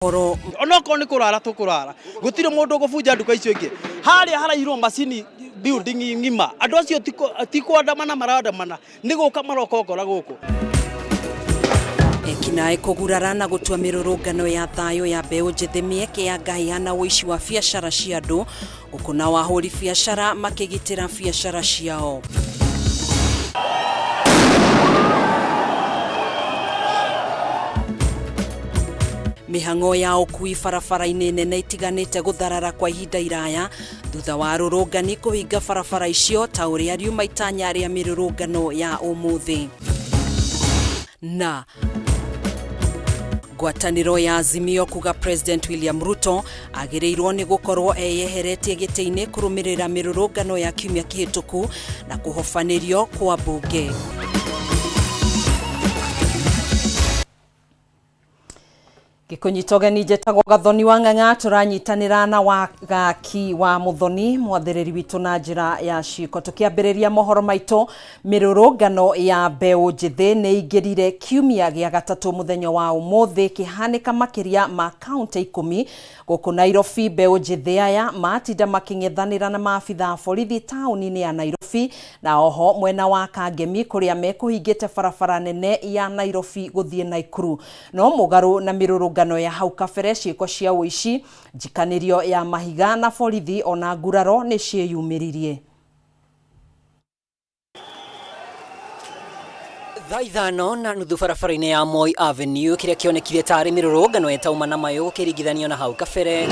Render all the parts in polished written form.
Mohoro. Onokorwo nĩ kũrara tũkũrara, gũtirĩ mũndũ ũgũbunja nduka icio ingĩ. Harĩa harairwo macini building ng'ima, andũ acio ti kwandamana marandamana, nĩ gũka maroka ũkora gũkũ. Ekinaĩ kũgurara na gũtua mĩrũrũngano ya thayũ ya mbeũ njĩthĩ mĩeke ya ngahĩha na ũici wa biacara cia andũ, gũkũ nao ahũri biacara makĩgitĩra biacara ciao. Mĩhang'o ya ũkui barabara-inĩ nene itiganĩte gũtharara kwa ihinda iraya thutha wa arũrũngani kũhinga barabara icio ta ũrĩa riuma itanya rĩa mĩrũrũngano ya ũmũthĩ. Na ngwatanĩro ya Azimio kuga President William Ruto agĩrĩirwo nĩ gũkorwo eyeheretie gĩtĩ-inĩ kũrũmĩrĩra mĩrũrũngano ya kiumia kĩhĩtũku na kũhobanĩrio kwa mbunge. Ngĩkũnyita ũgeni, njĩtagwo Gathoni wa Ng'ang'a, tũranyitanĩra na Wagaki wa Mũthoni, mwathĩrĩri witũ na njĩra ya ciĩko. Tũkĩambĩrĩria mohoro maitũ, mĩrũrũngano ya mbeũ njĩthĩ nĩ ingĩrire kiumia gĩa gatatũ mũthenya wa ũmũthĩ, kĩhanĩka makĩria ma kaũntĩ 10 gũkũ Nairobi. Mbeũ njĩthĩ aya matinda makĩng'ethanĩra na maabitha a borithi taũni-inĩ ya Nairobi na oho mwena wa Kangemi kũrĩa mekũhingĩte barabara nene ya Nairobi gũthiĩ Naikuru. No mũgarũ na mĩrũrũngano ya hau kabere, ciĩko cia ũici, njikanĩrio ya mahiga na borithi ona nguraro nĩ ciĩyumĩririe. Thaa 5:30 barabara-inĩ ya Moi Avenue, kĩrĩa kĩonekire tarĩ mĩrũrũngano ĩtauma na mayũ gũkĩringithanio na hau kabere,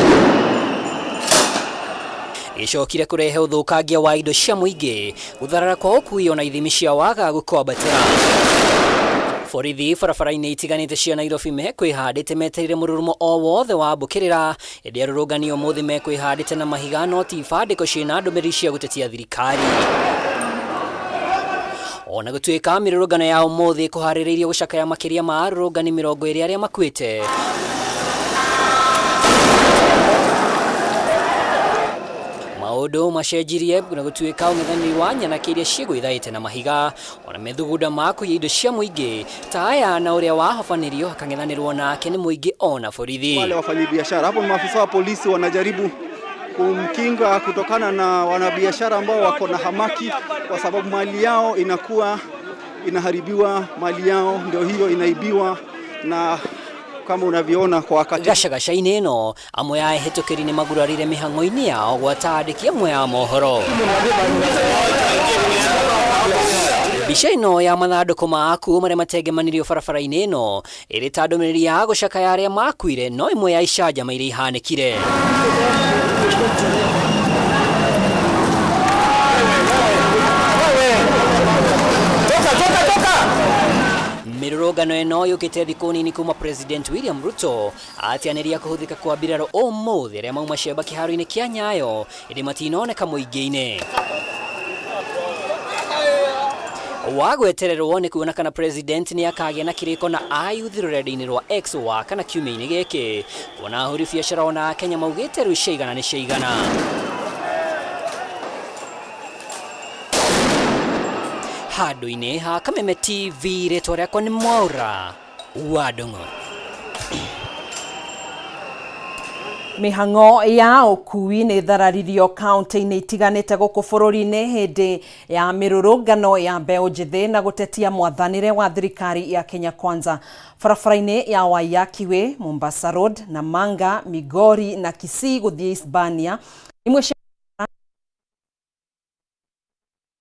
gĩcokire kũrehe ũthũkangia wa indo cia mũingĩ, gũtharara kwa ũkui ona ithimi cia wagagu kwambatĩra. Borithi barabara-inĩ itiganĩte cia Nairobi mekwĩhandĩte metereire mũrurumo o wothe wa mbũkĩrĩra, ĩndĩ arũrũngani ũmũthĩ mekwĩhandĩte na mahiga no ti ibandĩko ciĩna ndũmĩrĩri cia gũtetia thirikari. Ona gũtuĩka mĩrũrũngano ya ũmũthĩ kũharĩrĩirio gũcakaya makĩria ma arũrũngani 20 arĩa makuĩte, maũndũ macenjirie na gũtuĩka ũng'ethanĩri wa nyanake iria ciĩgwĩthaĩte na mahiga ona methugunda ma kũiya indo cia mũingĩ ta aya na ũrĩa wahobanĩrio akang'ethanĩrwo nake nĩ mũingĩ ona borithi. Wale wafanyabiashara hapo, ni maafisa wa polisi wanajaribu kumkinga kutokana na wanabiashara ambao wako na hamaki, kwa sababu mali yao inakuwa inaharibiwa, mali yao ndio hiyo inaibiwa, na kama unavyoona kwa wakati Gacagaca-inĩ ĩno, amwe a ehĩtũkĩri nĩ magurarire mĩhang'o-inĩ yao gwata andĩki amwe a mohoro. Mbica ĩno ya mathandũkũ ma akuũ marĩa matengemanirio barabara-inĩ ĩno ĩrĩ ta ndũmĩrĩri ya gũcakaya arĩa makuire, no ĩmwe ya icanjama iria ihanĩkire. Mĩrũrũngano ĩno yũkĩte thikũ nini kuma President William Ruto atianĩria kũhũthĩka kwa mbirarũ ũmũthĩ arĩa mauma ciamba kĩharo-inĩ kĩa Nyayo, ĩndĩ matinoneka mũingĩ-inĩ. Wa gwetererwo nĩ kuona kana President nĩ akagĩa na kĩrĩko na ayuthi rũrenda-inĩ rwa X wa kana kiumia-inĩ gĩkĩ, kuona ahũri biacara ona Akenya maugĩte rĩu ciaigana nĩ ciaigana. Handũ-inĩ ha Kameme TV, rĩtwa rĩakwa nĩ Mwaũra wa Ndung'u. Mĩhang'o ya ũkui nĩ thararirio kaunti-inĩ itiganĩte gũkũ bũrũri-inĩ hĩndĩ ya mĩrũrũngano ya mbeũ njĩthĩ na gũtetia mwathanĩre wa thirikari ya Kenya Kwanza. Barabara-inĩ ya Waiyaki Way, Mombasa Road, Namanga, Migori na Kisii gũthiĩ Isebania, imwe cia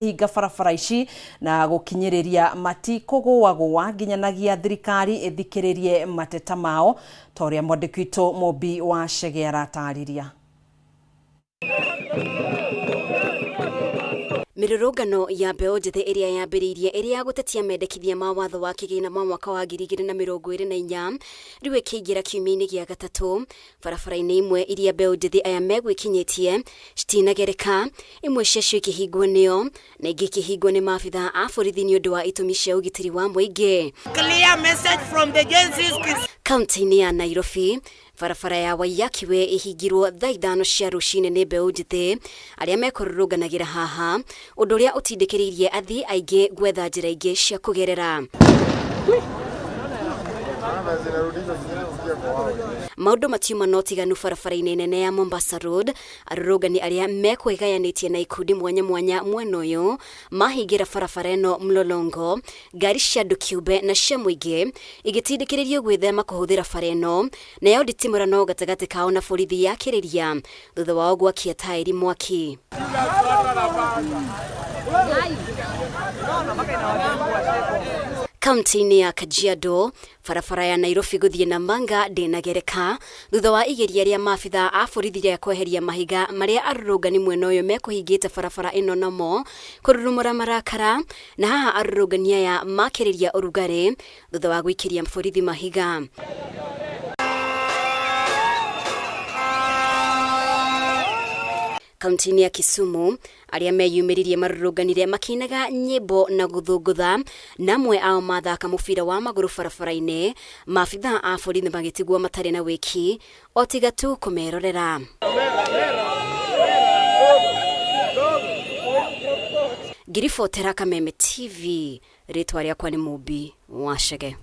hinga barabara ici na gũkinyĩrĩria mati kũgũagũa nginyanagia thirikari ĩthikĩrĩrie mateta mao, ta ũrĩa mwandĩki witũ Mũmbi wa Chege aratarĩria. Mĩrũrũngano ya mbeũ njĩthĩ ĩrĩa yambĩrĩirie ĩrĩ ya gũtetia mendekithia ma watho wa kĩgĩna ma mwaka wa 2024 rĩu ĩkĩingĩra kiumia-inĩ gĩa gatatũ. Barabara-inĩ imwe iria mbeũ njĩthĩ aya megwĩkinyĩtie citinagereka, imwe ciacio ikĩhingwo nĩo na ingĩ ikĩhingwo nĩ maabitha a borithi nĩ ũndũ wa itũmi cia ũgitĩri wa mũingĩ. Clear message from the Gen Zs. Kaunti-inĩ ya Nairobi, barabara ya Waiyaki Way ĩhingirwo thaa 5 cia rũcinĩ nĩ mbeũ njĩthĩ arĩa mekũrũrũnganagĩra haha, ũndũ ũrĩa ũtindĩkĩrĩirie athii aingĩ gwetha njĩra ingĩ cia kũgerera. Maũndũ matiuma no tiganu barabara-inĩ nene ya Mombasa Road. Arũrũngani arĩa mekwĩgayanĩtie na ikundi mwanya mwanya mwena ũyũ mahingĩra barabara ĩno mlolongo, ngari cia andũ kĩũmbe na cia mũingĩ igĩtindĩkĩrĩrio gwĩthema kũhũthĩra bara ĩno, nayo nditimũrano gatagatĩ kao na borithi yakĩrĩria thutha wao gwakia taĩri mwaki. Kaunti-inĩ ya Kajiado, barabara ya Nairobi gũthiĩ Namanga ndĩnagereka thutha wa igeria rĩa maabitha a borithi rĩa kweheria mahiga marĩa arũrũngani mwena ũyũ mekũhingĩte barabara ĩno namo kũrurumũra marakara, na haha arũrũngani aya makĩrĩria ũrugarĩ thutha wa gũikĩria borithi mahiga. Kaunti-inĩ ya Kisumu, arĩa meyumĩririe marũrũnganire makĩinaga nyĩmbo na gũthũngũtha, na amwe ao mathaka mũbira wa magũrũ barabara-inĩ, maabitha a borithi magĩtigwo matarĩ na wĩki o tiga tu kũmerorera. Ngiribotera Kameme TV, rĩtwa rĩakwa nĩ Mũmbi wa Chege.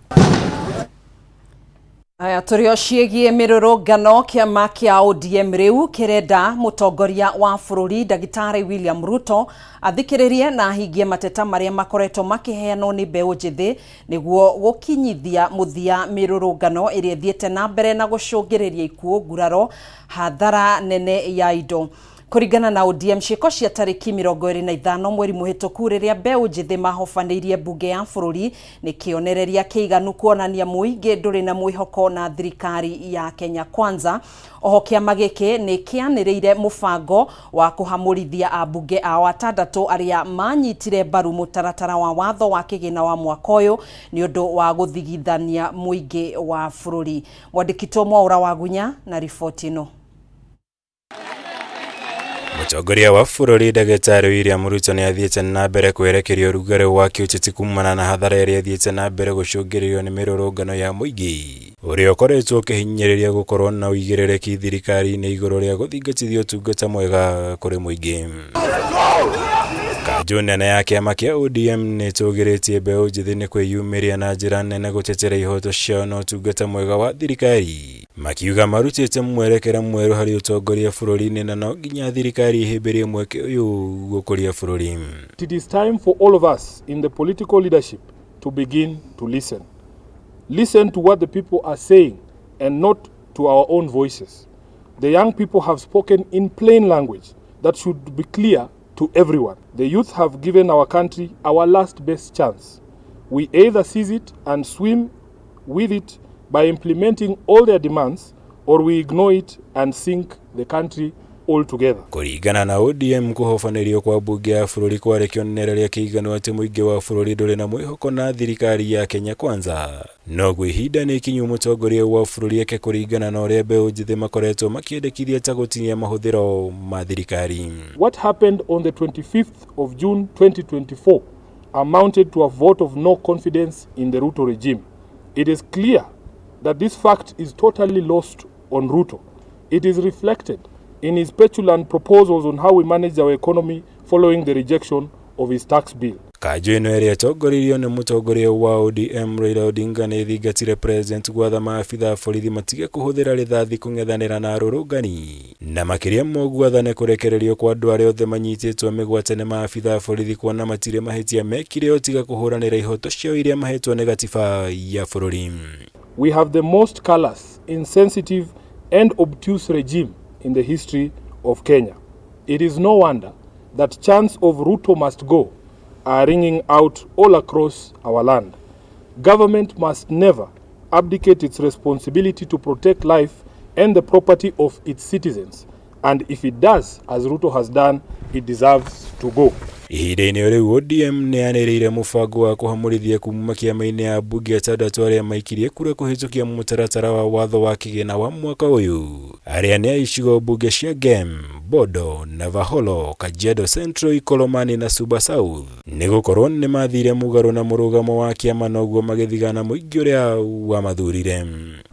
Aya tũrĩ o ciĩgiĩ mĩrũrũngano, kĩama kĩa ODM rĩu kĩrenda mũtongoria wa bũrũri Ndagĩtarĩ William Ruto athikĩrĩrie na ahingie mateta marĩa makoretwo makĩheanwo nĩ mbeũ njĩthĩ nĩguo gũkinyithia mũthia mĩrũrũngano ĩrĩa ĩthiĩte na mbere na gũcũngĩrĩria ikuũ, nguraro, hathara nene ya indo. Kũringana na ODM, ciĩko cia tarĩki 25 mweri mũhĩtũku rĩrĩa mbeũ njĩthĩ mahobanĩirie mbunge ya bũrũri nĩ kĩonereria kĩiganu kuonania mũingĩ ndũrĩ na mwĩhoko na thirikari ya Kenya Kwanza. Oho kĩama gĩkĩ nĩ kĩanĩrĩire mũbango wa kũhamũrithia ambunge ao atandatũ arĩa manyitire mbaru mũtaratara wa watho wa kĩgĩna wa mwaka ũyũ nĩ ũndũ wa gũthigithania mũingĩ wa bũrũri. Mwandĩki Mwaũra Wagunya na riboti ĩno. Mũtongoria wa bũrũri Ndagĩtarĩ William Ruto nĩ athiĩte na mbere kwerekeria ũrugarĩ wa kĩũteti kumana na hathara ĩrĩa ĩthiĩte na mbere gũcũngĩrĩrio nĩ mĩrũrũngano ya mũingĩ ũrĩa ũkoretwo ũkĩhinyĩrĩria gũkorwo na ũigĩrĩrĩki thirikari-inĩ igũrũ rĩa gũthingatithia ũtungata mwega kũrĩ mũingĩ. Kanjũ nene ya kĩama kĩa ODM nĩ ĩtũgĩrĩtie mbeũ njĩthĩ nĩ kwĩyumĩria na njĩra nene gũtetera ihoto ciao na ũtungata mwega wa thirikari, makiuga marutĩte mwerekera mwerũ harĩ ũtongoria bũrũri-inĩ na no nginya thirikari ĩhĩmbĩrie mweke ũyũ gũkũria bũrũri. It is time for all of us in the political leadership to begin to listen. Listen to what the people are saying and not to our own voices. The young people have spoken in plain language that should be clear to everyone. The youth have given our country our last best chance. We either seize it and swim with it by implementing all their demands, or we ignore it and sink the country altogether. Kũringana na ODM, kũhobanĩrio kwa mbunge ya bũrũri kwarĩ kĩonereria kĩiganu atĩ mũingĩ wa bũrũri ndũrĩ na mwĩhoko na thirikari ya Kenya Kwanza. Noguo ihinda nĩ ikinyu mũtongoria wa bũrũri eke kũringana na ũrĩa mbeũ njĩthĩ makoretwo makĩendekithia ta gũtinia mahũthĩro ma thirikari. What happened on the 25th of June 2024 amounted to a vote of no confidence in the Ruto regime. It is clear that this fact is totally lost on Ruto. It is reflected in his petulant proposals on how we manage our economy following the rejection of his tax bill. Kanjũ ĩno ĩrĩa ĩtongoririo nĩ mũtongoria wa ODM Raila Odinga nĩ ĩthingatire president gwatha maabitha a borithi matige kũhũthĩra rithathi kũng'ethanĩra na arũrũngani, na makĩria ma ũguo athane kũrekererio kwa andũ arĩa othe manyitĩtwo mĩgwate nĩ maabitha a borithi kuona matirĩ mahĩtia mekire o tiga kũhũranĩra ihoto ciao iria mahetwo nĩ gatiba ya bũrũri. We have the most callous, insensitive and obtuse regime in the history of Kenya. It is no wonder that chants of Ruto must go are ringing out all across our land. Government must never abdicate its responsibility to protect life and the property of its citizens. And if it does, as Ruto has done, it deserves to go. Ihinda-inĩ rĩu ODM nĩ yanĩrĩire mũbango wa kũhamũrithia kuma kĩama-inĩ ya mbunge atandatũ arĩa maikirie kura kũhĩtũkia mũtaratara wa watho wa kĩgĩna wa mwaka ũyũ, arĩa nĩ a icigo mbunge cia Gem, Bodo, Navakholo, Kajiado Central, Ikolomani na Suba South, nĩ gũkorwo nĩ mathire mũgarũ na mũrũgamo wa kĩama noguo magĩthigana mũingĩ ũrĩa wamathurire.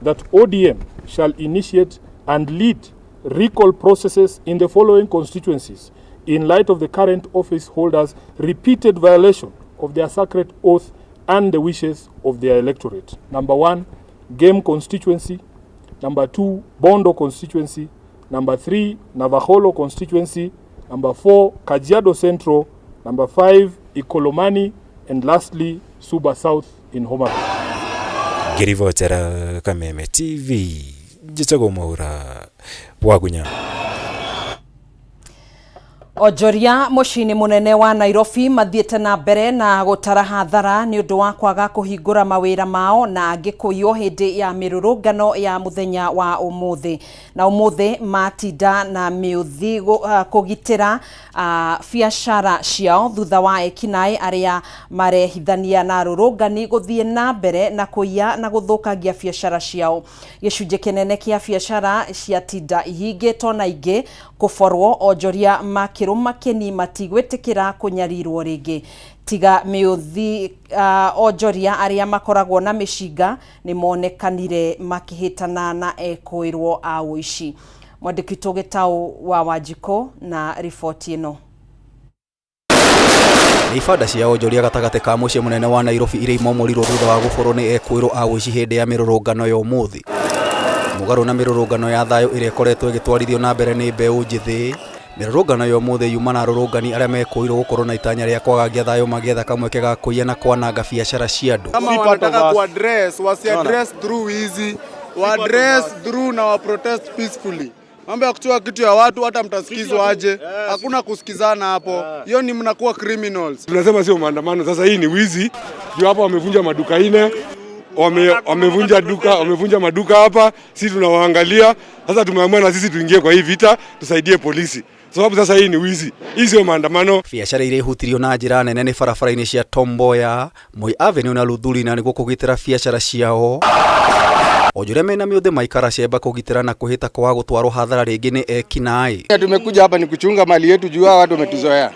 That ODM shall initiate and lead recall processes in the following constituencies in light of the current office holders' repeated violation of their sacred oath and the wishes of their electorate. Number 1, Gem constituency. Number 2, Bondo constituency. Number 3, Navakholo constituency. Number 4, Kajiado Central. Number 5, Ikolomani. And lastly, Suba South in Homa Bay. Ngĩribotera Kameme TV, njĩtagwo Mwaura Wagunya. Onjoria mũciĩ-inĩ mũnene wa Nairobi mathiĩte na mbere na gũtara hathara nĩ ũndũ wa kwaga kũhingũra mawĩra mao na angĩ kũiywo hĩndĩ ya mĩrũrũngano ya mũthenya wa ũmũthĩ. Na ũmũthĩ matinda na mĩũthi kũgitĩra biacara ciao thutha wa ekinaĩ arĩa marehithania na arũrũngani gũthiĩ na mbere na kũiya na gũthũkangia biacara ciao. Gĩcunjĩ kĩnene kĩa biacara ciatinda ihingĩtwo na ingĩ kũborwo. Onjoria makĩrũma kĩni matigwĩtĩkĩra kũnyarirwo rĩngĩ. Tiga mĩũthi onjoria arĩa makoragwo na mĩcinga nĩ monekanire makĩhĩtana na ekũĩrwo a ũici. Mwandĩki witũ Gĩtaũ wa Wanjikũ na riboti ĩno. Nĩ ibanda cia onjoria gatagatĩ ka mũciĩ mũnene wa Nairobi iria imomorirwo thutha wa gũborwo nĩ ekũĩrwo a ũici hĩndĩ ya mĩrũrũngano ya ũmũthĩ. Mũgarũ na mĩrũrũngano ya thayũ ĩrĩa ĩkoretwo ĩgĩtwarithio na mbere nĩ mbeũ njĩthĩ, mĩrũrũngano ya ũmũthĩ yuma na arũrũngani arĩa mekũĩrwo gũkorwo na itanya rĩa kwagagia thayũ magĩetha kamweke ga kũiya na kwananga biacara cia andũ. Kama wanataka kuaddress, wasiaddress through wizi, waaddress through na wa protest peacefully. Mambo ya kuchukua kitu ya watu hata mtasikizwa aje? Hakuna kusikizana hapo. Hiyo ni mnakuwa criminals. Tunasema sio maandamano, sasa hii ni wizi. Juu hapa wamevunja maduka 4, wamevunja duka, wamevunja maduka hapa, sisi tunawaangalia. Sasa tumeamua na sisi tuingie kwa hii vita, tusaidie polisi. Sababu sasa hii ni wizi, hii sio maandamano. Biacara iria ihutirio na njĩra nene nĩ barabara-inĩ cia Tom Mboya, Moi Avenue na Luthuli na nĩguo kũgitĩra biacara ciao. Onjoria mena mĩũthĩ maikara cemba kũgitĩra na kwĩhĩta kwaga gũtwarwo hathara rĩngĩ nĩ ekinaĩ. Tumekuja hapa ni kuchunga mali yetu juu hao watu wametuzoea.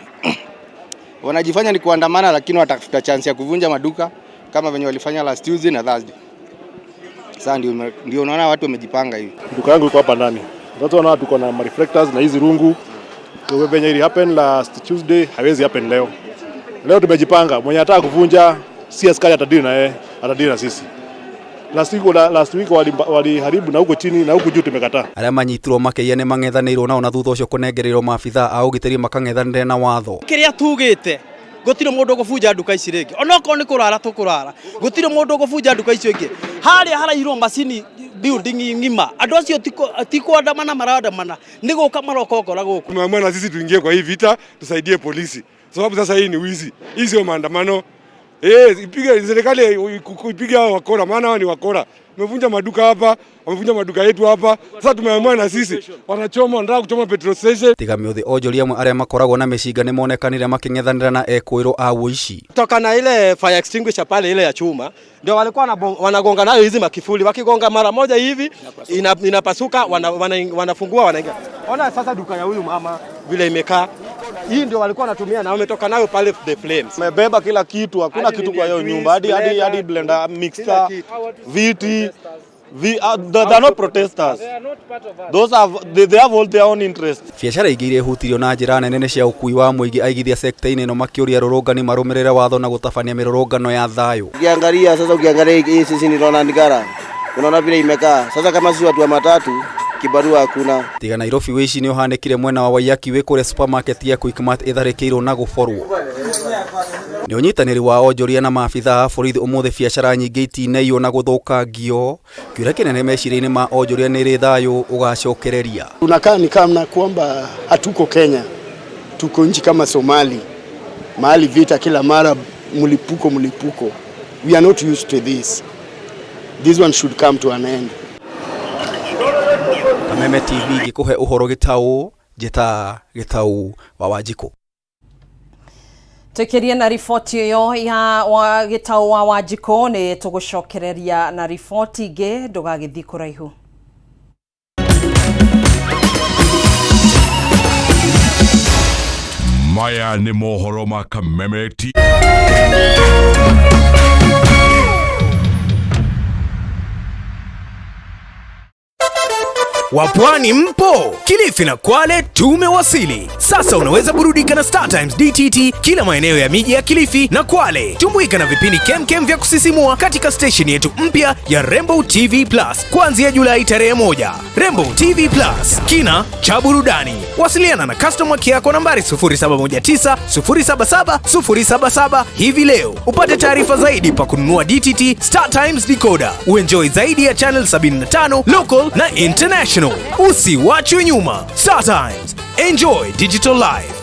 Wanajifanya ni kuandamana lakini watafuta chance ya kuvunja maduka kama venye walifanya last Tuesday na Thursday. Sasa ndio unaona watu wamejipanga hivi. Duka yangu iko hapa ndani. Watu wanaona tuko na reflectors na hizi rungu. Kwa venye ili happen last Tuesday haiwezi happen leo. Leo tumejipanga, mwenye anataka kuvunja si askari atadili na yeye, atadili na sisi. Last week waliharibu na huko chini na huko juu tumekataa. Arĩa manyitirwo makĩiya nĩ mang'ethanĩirwo nao na thutha ũcio kũnengereirwo maabithaa a ũgitĩri makang'ethanĩre na watho. Kĩrĩa tugĩte gũtirĩ mũndũ ũgũbunja nduka ici rĩngĩ, onokorwo nĩ kũrara tũkũrara, gũtirĩ mũndũ ũgũbunja nduka icio ingĩ. Harĩa harairwo macini building ng'ima, andũ acio ti kuandamana maraandamana, nĩ gũka maroka ũkora gũkũ. Tumeamua na sisi tuingie kwa hii vita, tusaidie polisi. Sababu sasa hii ni wizi, hii sio maandamano. Ipige serikali ipige hao wakora, maana hao ni wakora. Wamevunja maduka hapa, wamevunja maduka yetu hapa. Sasa tumeamua na sisi, wanachoma, wanataka kuchoma petrol station. Tiga mĩũthĩ onjoria amwe arĩa makoragwo na mĩcinga nĩ monekanire makĩng'ethanĩra na ekũĩrwo a ũici. Toka na ile fire extinguisher pale ile ya chuma ndio walikuwa wanagonga nayo hizi makifuli, wakigonga mara moja hivi inapasuka, wanafungua wanaingia. Ona sasa duka ya huyu mama vile imekaa. Hii ndio walikuwa wanatumia na wametoka nayo pale the flames. Wamebeba kila kitu, hakuna kitu kwa hiyo nyumba, hadi blender, mixer, viti. They are not protesters. Those are they have all their own interest. Biacara ingĩ iria ihutirio na njĩra nene nĩ cia ũkui wa mũingĩ. Aigithia sekta-inĩ ĩno makĩũria arũrũngani marũmĩrĩre watho na gũtabania mĩrũrũngano ya thayũ. Ukiangalia sasa, ukiangalia hii sisi ni Ronald Ngara, unaona vile imekaa sasa. Kama sisi watu wa matatu kibarua hakuna. Tiga Nairobi wĩici nĩ ũhanĩkire mwena wa Waiyaki wĩ kũrĩa supermarket ya Quickmart ĩtharĩkĩirwo na gũborwo. Nĩ ũnyitanĩri wa onjoria na maabithaa a borithi ũmũthĩ biacara nyingĩ itinaiywo na gũthũkangio. Kĩũria kĩnene meciria-inĩ ma onjoria nĩ rĩ thayũ ũgacokereria. Tunakaa ni kama kwamba hatuko Kenya, tuko nchi kama Somali, mahali vita kila mara, mlipuko mlipuko. We are not used to this. This one should come to an end. Kameme TV gĩkũhe ũhoro gĩtaũ, njĩta Gĩtaũ wa Wanjikũ. Tuikirie na riboti ĩyo ya wa Gĩtaũ wa Wanjikũ nĩ tũgũcokereria na riboti ingĩ, ndũgagĩthiĩ kũraihu. Maya nĩ mohoro ma Kameme TV. Wapwani mpo? Kilifi na Kwale tumewasili. Sasa unaweza burudika na Star Times DTT kila maeneo ya miji ya Kilifi na Kwale. Tumbuika na vipindi kemkem vya kusisimua katika station yetu mpya ya Rembo TV Plus kuanzia Julai tarehe 1. Rembo TV Plus, kina cha burudani. Wasiliana na customer care kwa nambari 0719 077 077 hivi leo upate taarifa zaidi pa kununua DTT Star Times decoder. Uenjoy zaidi ya channel 75 local na international. Usiwachwe nyuma. Star Times, enjoy digital life.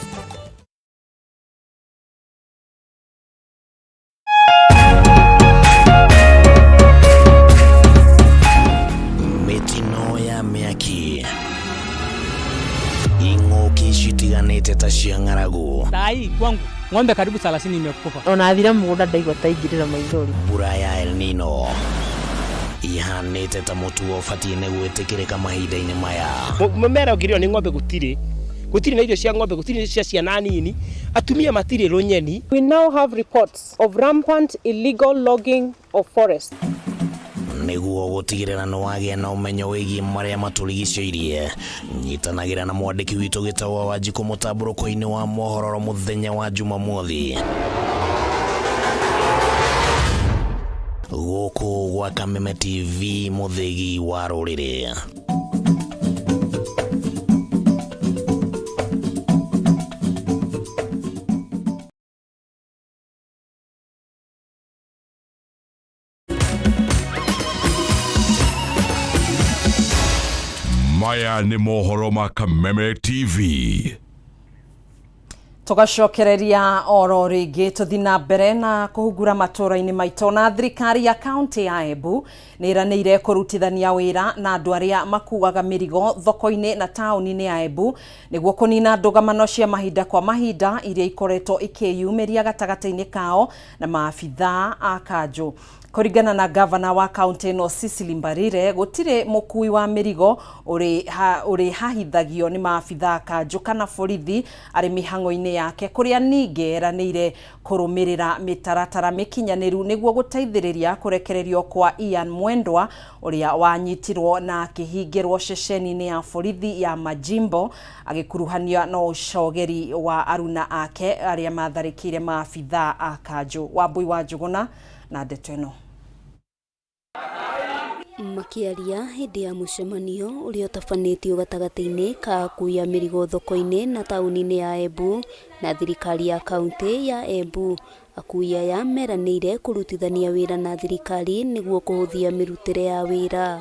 Mĩtino ya mĩaki, ing'ũki citiganĩte ta cia ng'aragu. Sai kwangu ng'ombe karibu 30 imekufa. Ona athira mugunda ndaigua ta ingirira maithori. Mbura ya El Nino ihanĩte ta mũtugo ũbatiĩ nĩ gwĩtĩkĩrĩka mahinda-inĩ maya. Mũmera ũngĩrĩo nĩ ng'ombe gũtirĩ, gũtirĩ na irio cia ng'ombe, gũtirĩ cia ciana nini, atumia matirĩ rũnyeni. We now have reports of rampant illegal logging of forests. Nĩguo gũtigĩrĩra nĩ wagĩa na ũmenyo wĩgiĩ marĩa matũrigicĩirie, nyitanagĩra na mwandĩki witũ Gĩtaũ wa Wanjikũ mũtambũrũko-inĩ wa mohoro mũthenya wa Jumamothi gũkũ gwa Kameme TV, mũthĩgi wa rũrĩrĩ. Maya nĩ mohoro ma Kameme TV. Tugacokereria oro rĩngĩ tũthi na mbere na kũhungura matũra-inĩ maitũ. Na thirikari ya kaunti ya Embu nĩ ĩranĩire kũrutithania wĩra na andũ arĩa makuaga mĩrigo thoko-inĩ na taũni-inĩ ya Embu nĩguo kũnina ndũgamano cia mahinda kwa mahinda iria ikoretwo ikĩyumĩria gatagatĩ-inĩ kao na maabithaa a kanjũ. Kũringana na gavana wa kaunti ĩno Cecily Mbarire, gũtirĩ mũkui wa mĩrigo ũrĩhahithagio nĩ maabithaa kanjũ kana borithi arĩ mĩhang'o-inĩ yake, kũrĩa ningĩ eranĩire kũrũmĩrĩra mĩtaratara mĩkinyanĩru nĩguo gũteithĩrĩria kũrekererio kwa Ian Mwendwa ũrĩa wanyitirwo na akĩhingĩrwo ceceni-inĩ ya borithi ya Majimbo agĩkuruhanio na ũcogeri wa aruna ake arĩa matharĩkĩire maabithaa a kanjũ. Wambui wa Njũgũna na ndeto ĩno. Makĩaria hĩndĩ ya mũcemanio ũrĩa ũtabanĩtio gatagatĩ-inĩ ka akui a mĩrigo thoko-inĩ na taũni-inĩ ya Embu na thirikari ya kaunti ya Embu, akui aya meranĩire kũrutithania wĩra na thirikari nĩguo kũhũthia mĩrutĩre ya wĩra.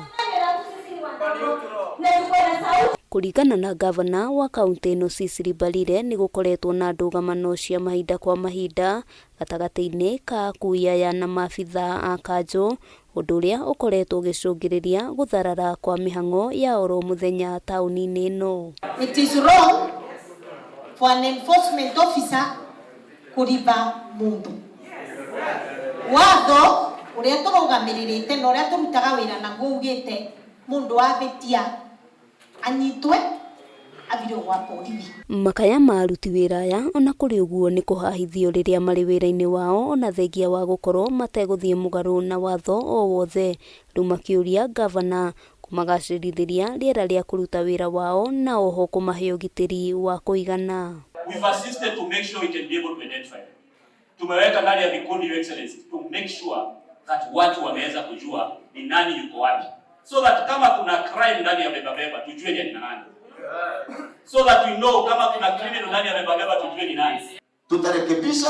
Kũringana na gavana wa kaunti ĩno Cecily Mbarire, nĩ gũkoretwo na ndũgamano cia mahinda kwa mahinda gatagatĩ-inĩ ka akui aya na maabithaa a kanjũ, ũndũ ũrĩa ũkoretwo ũgĩcũngĩrĩria gũtharara kwa mĩhang'o ya oro mũthenya taũni-inĩ ĩno. It is wrong for an enforcement officer kũriba mũndũ. Watho ũrĩa tũrũgamĩrĩrĩte na ũrĩa tũrutaga wĩra naguo ugĩte mũndũ wahĩtia anyitwe athire gwa borithi. Makaya ma aruti wĩra aya ona kũrĩ ũguo nĩ kũhahithio rĩrĩa marĩ wĩra-inĩ wao ona thengia wa gũkorwo mategũthiĩ mũgarũ na watho o wothe. Rĩu makĩũria gavana kũmagacĩrithĩria rĩera rĩa kũruta wĩra wao na oho kũmahe ũgitĩri wa kũigana. We've assisted to make sure we can be able to identify them. Tumeweka ndani ya vikundi, Your Excellency, to make sure that watu wameweza kujua ni nani yuko wapi, so that kama kuna crime ndani ya beba beba tujue ni akina nani, so that we know kama kuna criminal ndani ya beba beba tujue ni nani. Tutarekebisha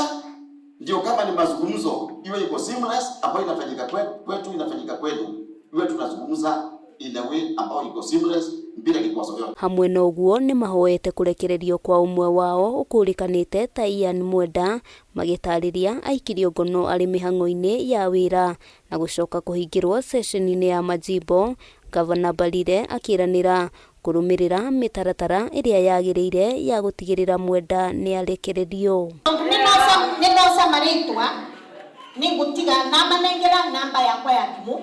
ndio kama ni mazungumzo iwe iko seamless, ambayo inafanyika kwetu inafanyika kwenu, iwe tunazungumza in a way ambayo iko seamless bila kikwazo yote. Hamwe na ũguo nĩ mahoete kũrekererio kwa ũmwe wao ũkũrĩkanĩte ta Ian Mwenda, magĩtarĩria aikirio ngono arĩ mĩhang'o-inĩ ya wĩra na gũcoka kũhingĩrwo ceceni-inĩ ya Majimbo. Gavana Mbarire akĩranĩra kũrũmĩrĩra mĩtaratara ĩrĩa yagĩrĩire ya gũtigĩrĩra Mwenda nĩarekererio. Nĩnoca marĩtwa nĩngũtiga namanengera namba yakwa ya thimũ,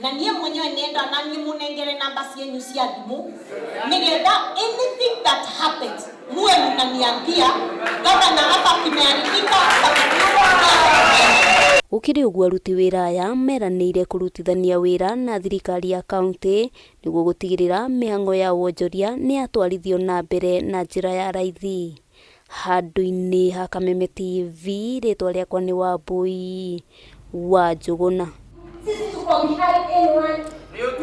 na niĩ mwenyewe nenda na niĩ mũnengere namba cienyu cia thimũ nĩgetha anything that happens muwe mnaniambia gavana, hapa kimeharibika. Gũkĩrĩ ũguo aruti wĩra aya meranĩire kũrutithania wĩra na thirikari ya kauntĩ nĩguo gũtigĩrĩra mĩhang'o ya wonjoria nĩyatwarithio na mbere na njĩra ya raithi. Handũ-inĩ ha Kameme TV, rĩtwa rĩakwa nĩ Wambũi wa Njũgũna.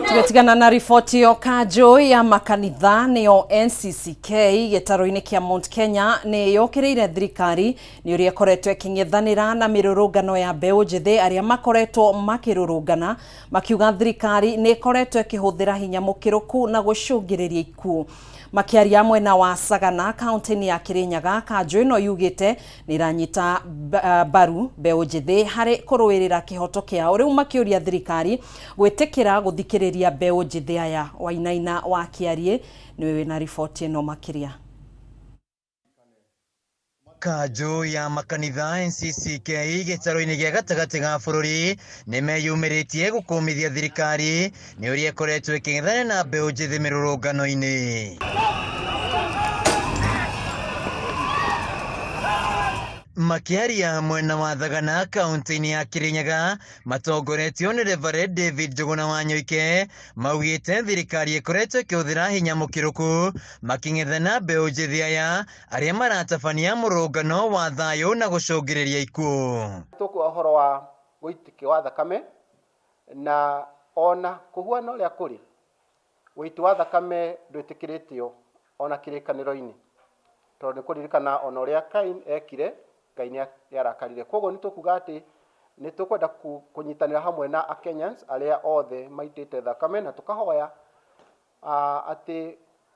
Tũgĩtigana na riboti ĩyo kanjũ ya makanitha nĩyo NCCK gĩtarũ-inĩ kĩa Mount Kenya nĩ yũkĩrĩire thirikari nĩ ũrĩa ĩkoretwo ĩkĩng'ethanĩra na mĩrũrũngano ya mbeũ njĩthĩ arĩa makoretwo makĩrũrũngana makiuga thirikari nĩ ĩkoretwo ĩkĩhũthĩra hinya mũkĩrũku na gũcũngĩrĩria ikuũ. Makĩaria mwena wa Sagana kaunti-inĩ ya Kirinyaga, kanjũ ĩno yugĩte nĩ ĩranyita mbaru mbeũ njĩthĩ harĩ kũrũĩrĩra kĩhoto kĩao, rĩu makĩũria thirikari gwĩtĩkĩra gũthikĩrĩria mbeũ njĩthĩ aya. Wainaina wa Kĩariĩ nĩwe wĩna riboti ĩno makĩria. Kanjũ ya makanitha NCCK gĩtarũ-inĩ gĩa gatagatĩ ga bũrũri nĩmeyumĩrĩtie gũkũmithia thirikari nĩ ũrĩa ĩkoretwo ĩkĩng'ethana na mbeũ njĩthĩ mĩrũrũngano-inĩ. Makĩaria mwena wa Thagana kaunti-inĩ ya Kirinyaga matongoretio nĩ Reverend David Njũgũna wa Nyoike maugĩte thirikari ĩkoretwo ĩkĩhũthĩra hinya mũkĩrũku makĩng'ethana mbeũ njĩthĩ aya arĩa maratabania mũrũngano wa thayũ na gũcũngĩrĩria ikuũ. Tũkuga ũhoro wa ũitĩki wa thakame na ona kũhuana ũrĩa kũrĩ, ũiti wa thakame ndwĩtĩkĩrĩtio ona kĩrĩkanĩro-inĩ, tondũ nĩ kũririkana ona ũrĩa Kain ekire, Ngai nĩ arakarire. Koguo nĩ tũkuga atĩ nĩ tũkwenda kũnyitanĩra hamwe na Kenyans arĩa othe maitĩte thakame na tũkahoya atĩ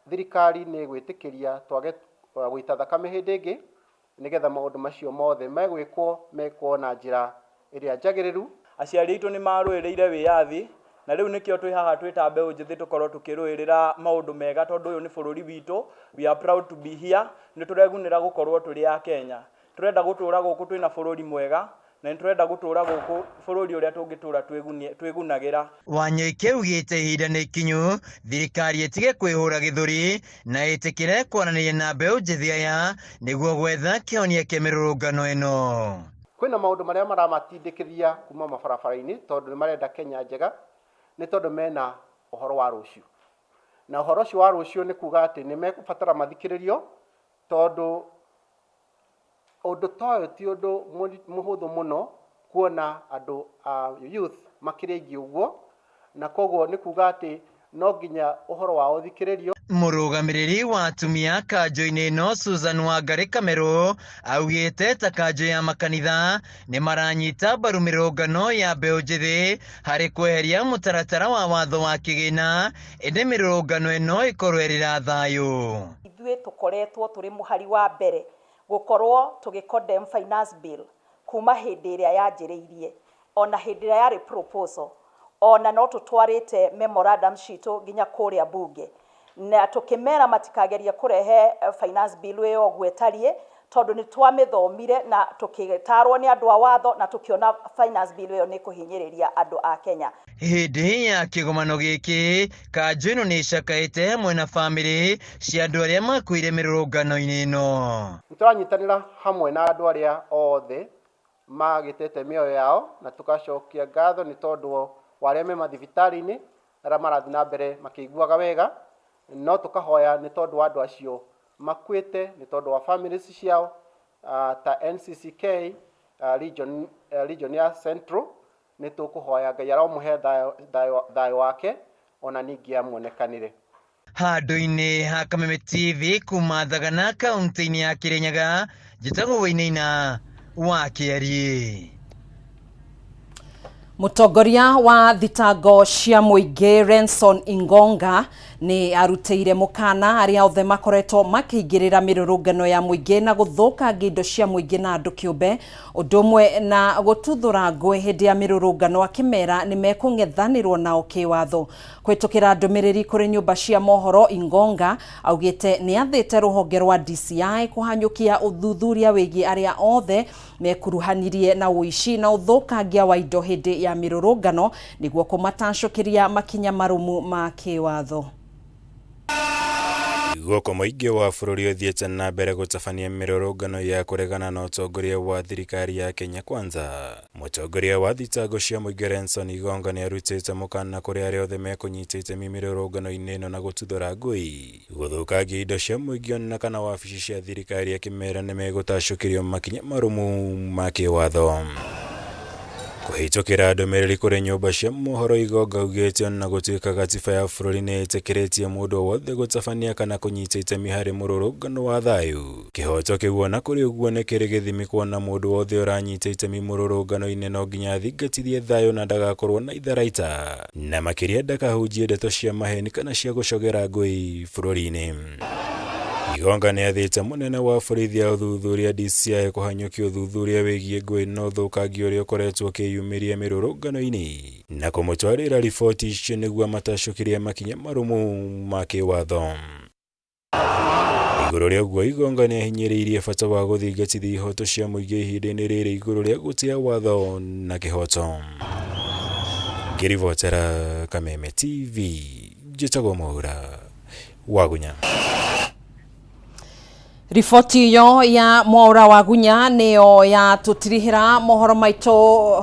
thirikari nĩ ĩgwĩtĩkĩria twage gũita thakame hĩndĩ ĩngĩ, nĩgetha maũndũ macio mothe megwĩkwo mekwo na njĩra ĩrĩa njagĩrĩru. Aciari aitũ nĩ marũĩrĩire wĩyathi na rĩu nĩkĩo twĩ haha twĩ ta mbeũ njĩthĩ tũkorwo tũkĩrũĩrĩra maũndũ mega tondũ ũyũ nĩ bũrũri witũ. We are proud to be here. Nĩ tũregunĩra gũkorwo tũrĩ a Kenya. Tũrenda gũtũra gũkũ twĩna bũrũri mwega na nĩ tũrenda gũtũra gũkũ bũrũri ũrĩa tũngĩtũra twĩgunagĩra. Wanyoike augĩte ihinda nĩ ikinyu thirikari ĩtige kwĩhũra gĩthũri na ĩtĩkĩre kwaranĩria na mbeũ njĩthĩ aya nĩguo gwetha kĩhonia kĩa mĩrũrũngano ĩno. Kwĩna maũndũ marĩa maramatindĩkĩrĩria kuma mabarabara-inĩ tondũ nĩ marenda Kenya njega, nĩ tondũ mena ũhoro wa rũciũ. Na ũhoro ũcio wa rũciũ nĩ kuga atĩ nĩ mekũbatara mathikĩrĩrio tondũ ũndũ ta ũyũ ti ũndũ mũhũthũ mũno kuona andũ a youth makĩrĩ aingĩ ũguo, na koguo nĩ kuga atĩ no nginya ũhoro wao ũthikĩrĩrio. Mũrũgamĩrĩri wa atumia kanjũ-inĩ ĩno Susan Wangari Kamerũ augĩte ta kanjũ ya makanitha nĩ maranyita mbaru mĩrũrũngano ya mbeũ njĩthĩ harĩ kweheria mũtaratara wa watho wa kĩgĩna, ĩndĩ mĩrũrũngano ĩno ĩkorwo ĩrĩ ya thayũ. Ithuĩ tũkoretwo tũrĩ mũhari wa mbere gũkorwo tũgĩ condemn finance bill kuma hĩndĩ ĩrĩa yanjĩrĩirie, ona hĩndĩ ĩrĩa yarĩ proposal, ona no tũtwarĩte memorandum citũ nginya kũrĩa bunge na tũkĩmera matikagerie kũrehe finance bill ĩyo ũguo ĩtariĩ, tondũ nĩ twamĩthomire na tũkĩtarwo nĩ andũ a watho na tũkĩona finance bill ĩyo nĩ kũhinyĩrĩria andũ a Kenya. Hĩndĩ ya kĩgomano gĩkĩ, kanjũ ĩno nĩ ĩcakaĩte hamwe na bamĩrĩ cia andũ arĩa makuire mĩrũrũngano-inĩ ĩno. Nĩ tũranyitanĩra hamwe na andũ arĩa othe magĩtete mĩoyo yao na tũgacokia ngatho nĩ tondũ wa arĩa me mathibitarĩ-inĩ arĩa marathiĩ na mbere makĩiguaga wega, no tũkahoya nĩ tondũ wa andũ acio makuĩte nĩ tondũ wa families ciao, ta NCCK region ya Central, nĩ tũkũhoya Ngai aromũhe thayũ wake ona ningĩ amuonekanĩre. Handũ-inĩ ha Kameme TV kuma Thagana kaunti-inĩ ya Kirinyaga, njĩtagwo Wainaina wa Kĩariĩ. Mũtongoria wa thitango cia mũingĩ Renson Ingonga nĩ arutĩire mũkana arĩa othe makoretwo makĩingĩrĩra mĩrũrũngano ya mũingĩ na gũthũkangia indo cia mũingĩ na andũ kĩũmbe, ũndũ ũmwe na gũtuthũra ngũĩ hĩndĩ ya mĩrũrũngano, akĩmera nĩ mekũng'ethanĩrwo nao kĩwatho. Kũhĩtũkĩra ndũmĩrĩri kũrĩ nyũmba cia mohoro, Ingonga augĩte nĩ athĩte rũhonge rwa DCI kũhanyũkia ũthuthuria wĩgiĩ arĩa othe mekuruhanirie na ũici na ũthũkangia wa indo hĩndĩ ya mĩrũrũngano nĩguo kũmatacũkĩria makinya marũmu ma kĩwatho. Gũkũ mũingĩ wa bũrũri ũthiĩte na mbere gũtabania mĩrũrũngano ya kũregana na ũtongoria wa thirikari ya Kenya Kwanza. Mũtongoria wa thitango cia mũingĩ Renson Igonga nĩarutĩte mũkana kũrĩ arĩa othe mekũnyita itemi mĩrũrũngano-inĩ ĩno na gũtuthũra ngũi, gũthũkangia indo cia mũingĩ ona kana wabici cia thirikari akĩmera nĩmegũtacũkĩrio makinya marũmu ma kĩwatho. Kũhĩtũkĩra ndũmĩrĩri kũrĩ nyũmba cia mohoro Igonga augĩte ona gũtuĩka gatiba ya bũrũri nĩ ĩtĩkĩrĩtie mũndũ o wothe gũtabania kana kũnyita itemi harĩ mũrũrũngano wa thayũ, kĩhoto kĩu ona kũrĩ ũguo nĩ kĩrĩ gĩthimi kuona mũndũ wothe ũranyita itemi mũrũrũngano-inĩ no nginya athingatithie thayũ na ndagakorwo na itharaita na makĩria ndakahunjie ndeto cia maheni kana cia gũcogera ngũi bũrũri-inĩ. Igonga nĩ athĩte mũnene wa borithi ya ũthuthuria DCI kũhanyũkia ũthuthuria wĩgiĩ ngũĩ na ũthũkangia ũrĩa ũkoretwo ũkĩyumĩria mĩrũrũngano-inĩ na kũmũtwarĩra riboti icio nĩguo amatacũkĩrie makinya marũmu ma kĩwatho. Igũrũ rĩa ũguo Igonga nĩ ahinyĩrĩirie bata wa gũthingatithia ihoto cia mũingĩ ihinda-inĩ rĩrĩ igũrũ rĩa gũtĩa watho na kĩhoto. Ngĩribotera Kameme TV, njĩtagwo Mwaura Wagunya. Riboti iyo ya Mwaura Wagunya niyo ya tutirihira mohoro maitũ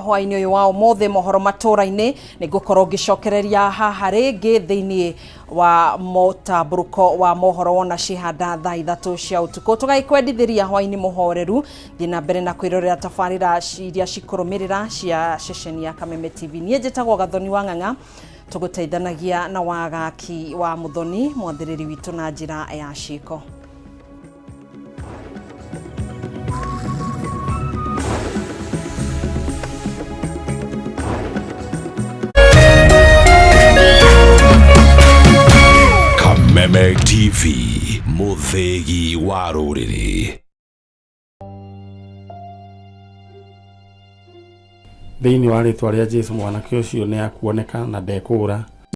hwainĩ ũyũ wa ũmũthĩ mohoro matũra-inĩ. Nĩ ngũkorwo ngĩcokereria haha rĩngĩ thĩinĩ wa mũtambũrũko wa mohoro wona cihanda thaa 3 cia ũtukũ. Tũgagĩkwendithĩria hwainĩ mũhoreru. Thiĩ na mbere na kwĩrorera tabarĩra iria cikũrũmĩrĩra cia ceceni ya Kameme TV. Niĩ njĩtagwo Gathoni wa Ng'ang'a, tũgũteithanagia na Wagaki wa Mũthoni mwathĩrĩri witũ na njĩra ya ciĩko. Kameme TV, mũthĩgi wa rũrĩrĩ. Thĩinĩ wa rĩtwa rĩa Jesu mwanake ũcio nĩ akuoneka na ndekũũra.